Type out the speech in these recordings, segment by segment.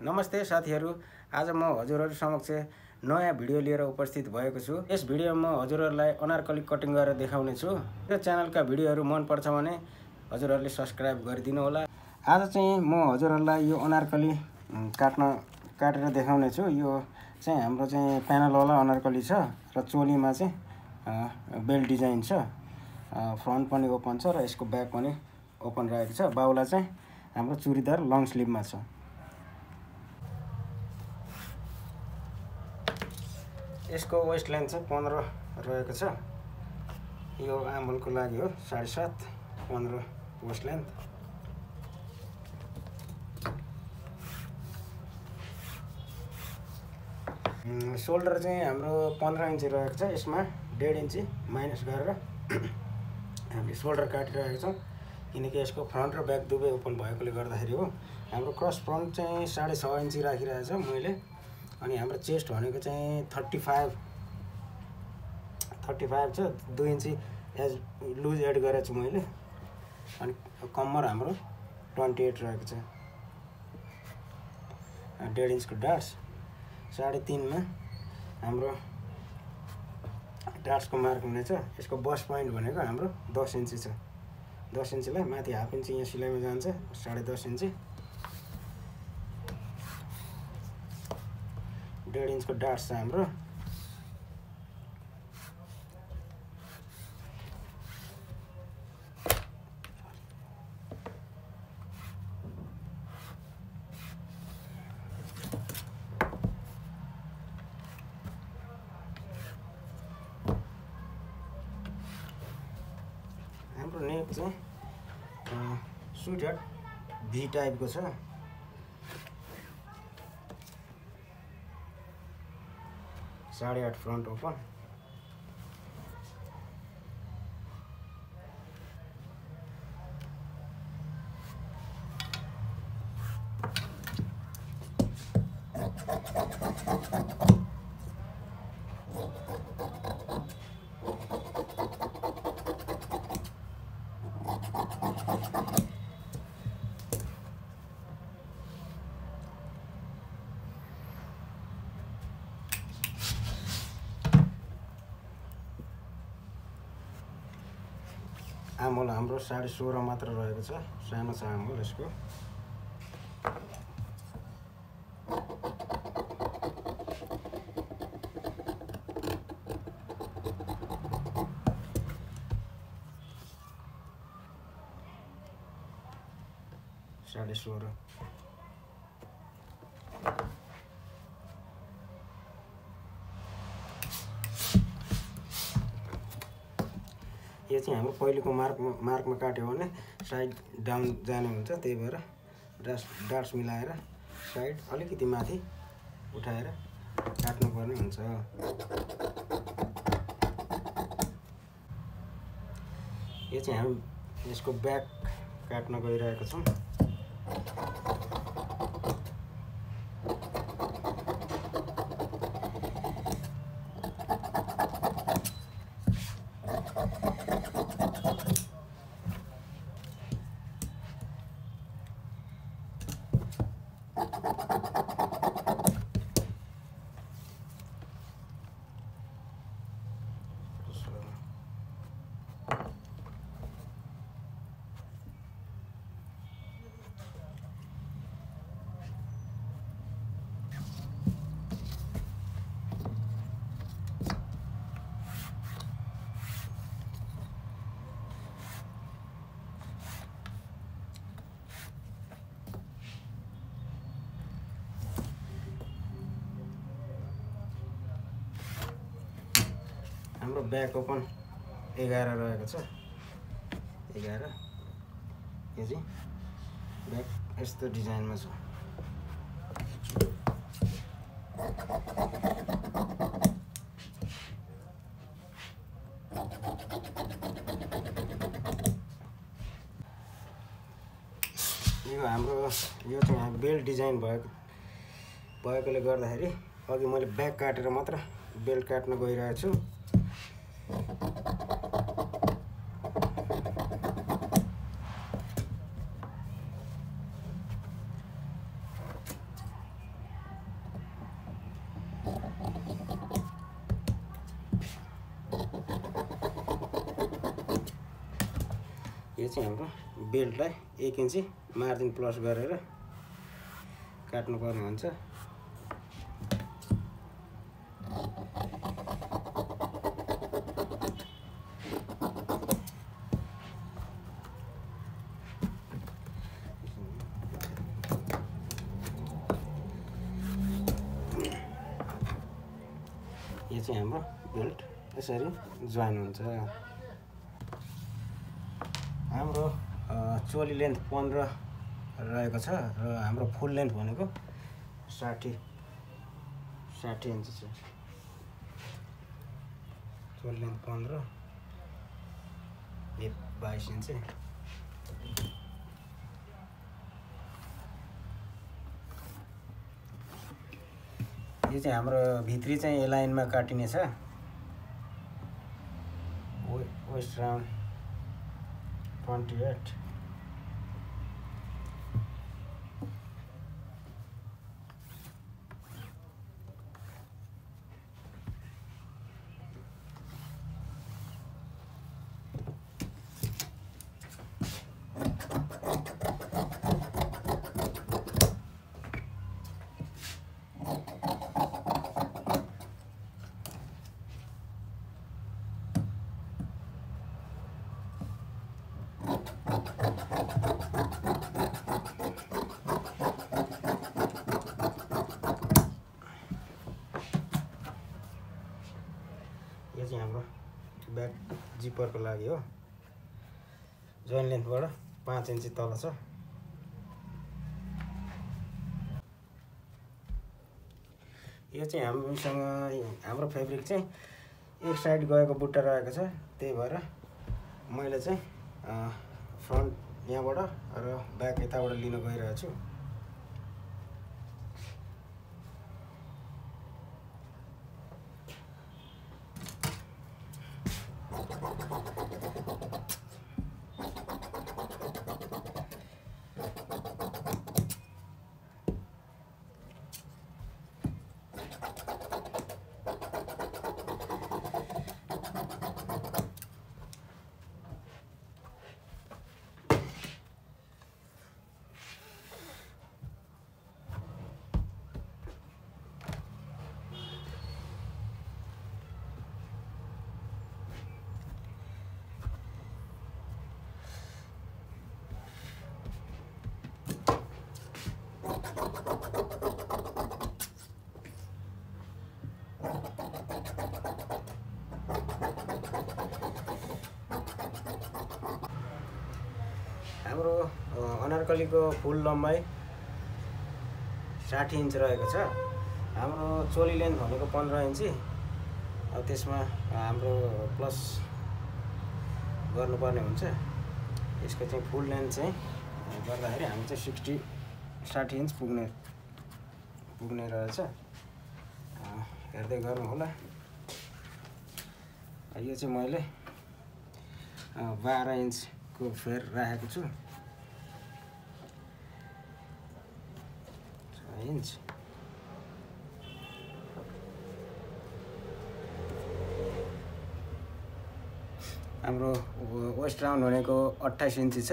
नमस्ते साथीहरू, आज म हजुरहरु समक्ष नयाँ भिडियो लिएर उपस्थित भएको छु। यस भिडियोमा म हजुरहरुलाई अनारकली कटिङ गरेर देखाउने छु। यो च्यानलका भिडियोहरू मन पर्छ भने हजुरहरुले सब्स्क्राइब गरिदिनु होला। आज चाहिँ म हजुरहरुलाई यो अनारकली काटेर देखाउने छु। यो चाहिँ हाम्रो चाहिँ प्यानल वाला अनारकली छ र चोलीमा चाहिँ बेल्ट डिजाइन छ। फ्रन्ट पनि ओपन छ र यसको ब्याक पनि ओपन रहेको छ। बाउला चाहिँ हाम्रो चुरीदार लङ स्लिभमा छ। यसको वेस्ट लेन्थ चाहिँ 15 रहेको छ। यो आमलको लागि हो 7.5 15 वेस्ट लेन्थ। शोल्डर चाहिँ हाम्रो 15 इन्ची रहेको छ। यसमा 1.5 इन्ची माइनस गरेर हामीले शोल्डर काटिरहेको छौँ, किनकि यसको फ्रन्ट र ब्याक दुवै ओपन भएकोले गर्दाखेरि हो। हाम्रो क्रस फ्रन्ट चाहिँ 6.5 इन्ची राखिरहेको छ मैले। अनि हाम्रो चेस्ट भनेको चाहिँ 35 छ। 2 इन्ची एज लुज एड गरेको छु मैले। अनि कम्मर हाम्रो 28 रहेको छ। 1.5 इन्चको डाट्स 3.5 मा हाम्रो डाट्सको मार्क हुनेछ। यसको बस पोइन्ट भनेको हाम्रो 10 इन्ची छ। 10 इन्चीलाई माथि हाफ इन्ची यहाँ सिलाइमा जान्छ, 10.5 इन्ची। 1.5 इन्चको डाट्स छ हाम्रो। हाम्रो नेक चाहिँ स्विट भी टाइपको छ। 8.5 फ्रन्ट ओपन। आमोल हाम्रो 16.5 मात्र रहेको छ। सानो छ आमोल यसको। साढे 16। यो चाहिँ हाम्रो पहिलेको मार्कमा काट्यो भने साइड डाउन जाने हुन्छ, त्यही भएर डाट्स मिलाएर साइड अलिकति माथि उठाएर काट्नुपर्ने हुन्छ। यो चाहिँ हामी यसको ब्याक काट्न गइरहेको छौँ। हाम्रो ब्याक ओपन 11 रहेको छ। 11। यो चाहिँ ब्याक यस्तो डिजाइनमा छ। यो चाहिँ बेल्ट डिजाइन भएकोले गर्दाखेरि अघि मैले ब्याक काटेर मात्र बेल्ट काट्न गइरहेको छु। यो चाहिँ हाम्रो बेल्टलाई 1 इन्ची मार्जिन प्लस गरेर काट्नुपर्ने हुन्छ। यो चाहिँ हाम्रो बेल्ट यसरी जोइन हुन्छ। हाम्रो चोली लेन्थ 15 रहेको छ र हाम्रो फुल लेन्थ भनेको 60 इन्च छ। चोली लेन्थ 15 ये 22 इन्च। यो चाहिँ हाम्रो भित्री चाहिँ ए लाइनमा काटिने छ। West round 28। यो चाहिँ हाम्रो ब्याक जिपरको लागि हो। जोइन लेन्थबाट 5 इन्च तल छ। यो चाहिँ हामीसँग हाम्रो फेब्रिक चाहिँ एक साइड गएको बुट्टा रहेको छ, त्यही भएर मैले चाहिँ फ्रन्ट यहाँबाट र ब्याक यताबाट लिन गइरहेको छु। हाम्रो अनारकलीको फुल लम्बाइ 60 इन्च रहेको छ। हाम्रो चोली लेन्थ भनेको 15 इन्ची। अब त्यसमा हाम्रो प्लस गर्नुपर्ने हुन्छ। यसको चाहिँ फुल लेन्थ चाहिँ गर्दाखेरि हामी चाहिँ 60 इन्च पुग्ने रहेछ। हेर्दै गर्नु होला। यो चाहिँ मैले 12 इन्चको फेर राखेको छु। 6 इन्च। हाम्रो वेस्ट राउन्ड भनेको 28 इन्ची छ।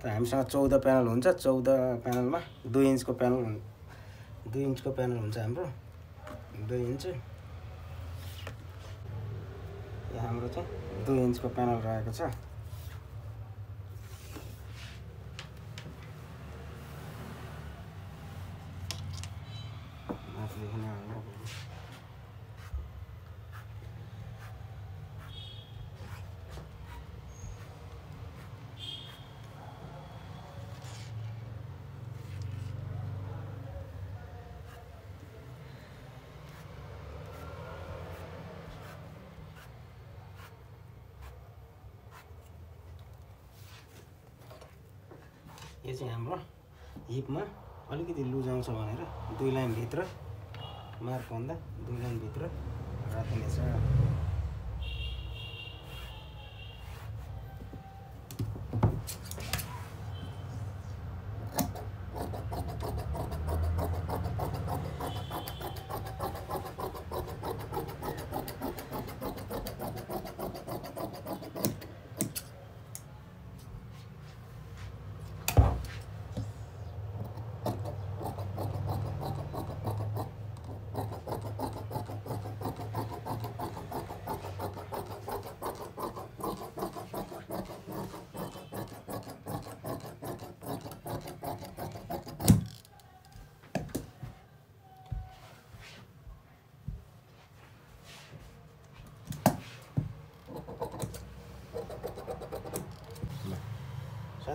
त हामीसँग 14 प्यानल हुन्छ। 14 प्यानलमा 2 इन्चको प्यानल हुन्छ हाम्रो। 2 इन्च। यहाँ हाम्रो चाहिँ 2 इन्चको प्यानल रहेको छ। यो चाहिँ हाम्रो हिपमा अलिकति लुज आउँछ भनेर 2 लाइन भित्र मार्क भन्दा 2 लाइन भित्र राखिनेछ।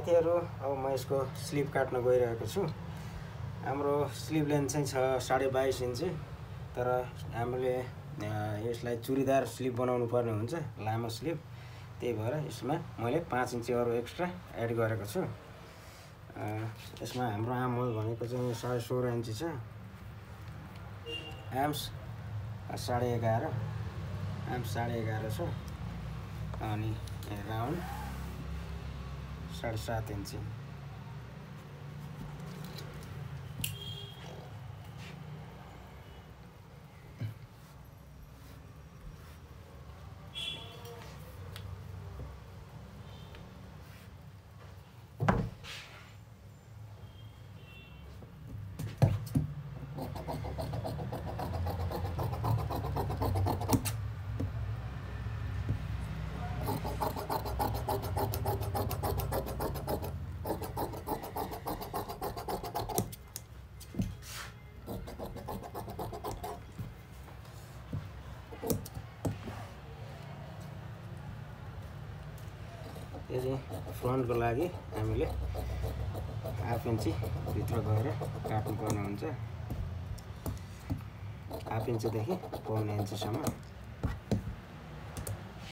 साथीहरू अब म यसको स्लिभ काट्न गइरहेको छु। हाम्रो स्लिभ लेन्थ चाहिँ छ 22.5 इन्ची, तर हामीले यसलाई चुरीदार स्लिभ बनाउनु पर्ने हुन्छ, लामो स्लिभ। त्यही भएर यसमा मैले 5 इन्ची अरू एक्स्ट्रा एड गरेको छु। यसमा हाम्रो आर्म होल भनेको चाहिँ 16.5 इन्ची छ, आर्म्स 11.5, आर्म्स 11.5 छ, अनि राउन्ड 7.5 इन्ची। यो चाहिँ फ्रन्टको लागि हामीले 1/2 इन्ची भित्र गएर काट्नुपर्ने हुन्छ, 1/2 इन्चीदेखि 1/4 इन्चीसम्म।